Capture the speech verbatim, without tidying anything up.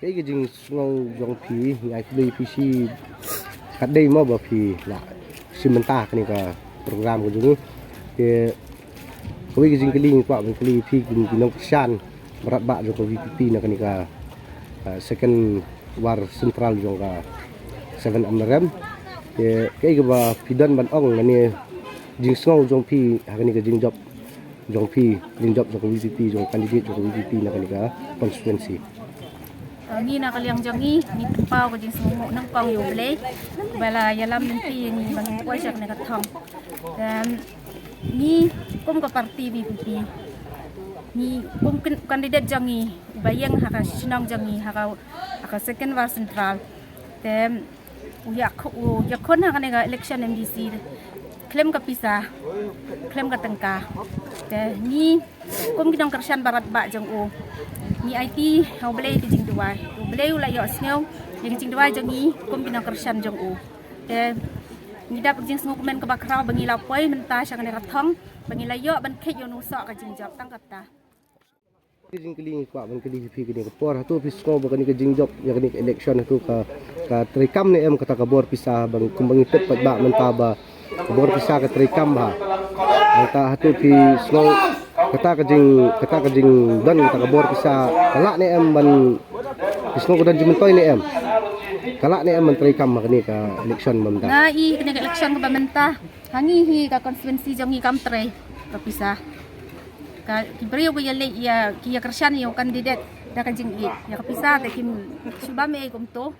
Kaei ka jingsngew jong phi, nga ai khublei phi shi katdei mo ba phi la shim bynta kane ka program ka jong ngi. Te kawei ka jingkylli ngi kwah ban kylli phi ki, ki nongkyrshan barat bah jong ka VPP na kane ka, ah, second war central jong ka seven Amlarem. Te kaei kaba phi don ban ong, mane jingsngew jong phi ha kane ka jingjop jong phi, jingjop jong ka VPP, jong ka candidate jong ka VPP na kane ka constituency. Ah, ngi na ka liang jong ngi, ngi pynpaw ka jingsngewnguh nyngkong ïa U Blei ba la ïalam lynti ïa ngi ba ngin poi sha kane ka thong. Te ngi kum ka party VPP, ngi kum kin-, candidate jong ngi uba ïeng ha ka shnong jong ngi, ha ka, ha ka second war central. Te u ïa khu-, u ïakhun ha kane ka election MDC khlem ka pisa, khlem ka tyngka. Te ngi kum ki nongkyrshan barat bah jong u, ngi aiti ha U Blei ka jingduwai. U Blei u la ïohsngew ïa ka jingduwai jong ngi kum ki nongkyrshan jong u. Te ngi dap ka jingsngewkmen kaba khraw ba ngi la poi mynta sha kane ka thong, ba ngi la ïoh ban kheit ïa u soh ka jingjop tang kata. Ki jingkylli ngi kwah ban kylli phi kane ka por, hato phi sngew ba kane ka jingjop ïa kane ka election hato ka, ka treikam ne em kata ka bor pisa, ba ngi, kumba ngi tip pat ba mynta ba ka bor pisa ka treikam bha. Hangta hato phi sngew kata ka jing, kata ka jingdon kata ka bor pisa ka lah ne em ban, phi sngew ka don jingmyntoi ne em? Ka lah ne em ban treikam ha kane ka election ba mynta? Nga i kane ka election kaba mynta, ha ngi hi ka constituency jong ngi kam trei ka pisa. Ka, ki briew ki ïa leit ïa, ki ïa kyrshan ïa u candidate da ka jingïeit. Ïa ka pisa te kim shu bam ei kumto.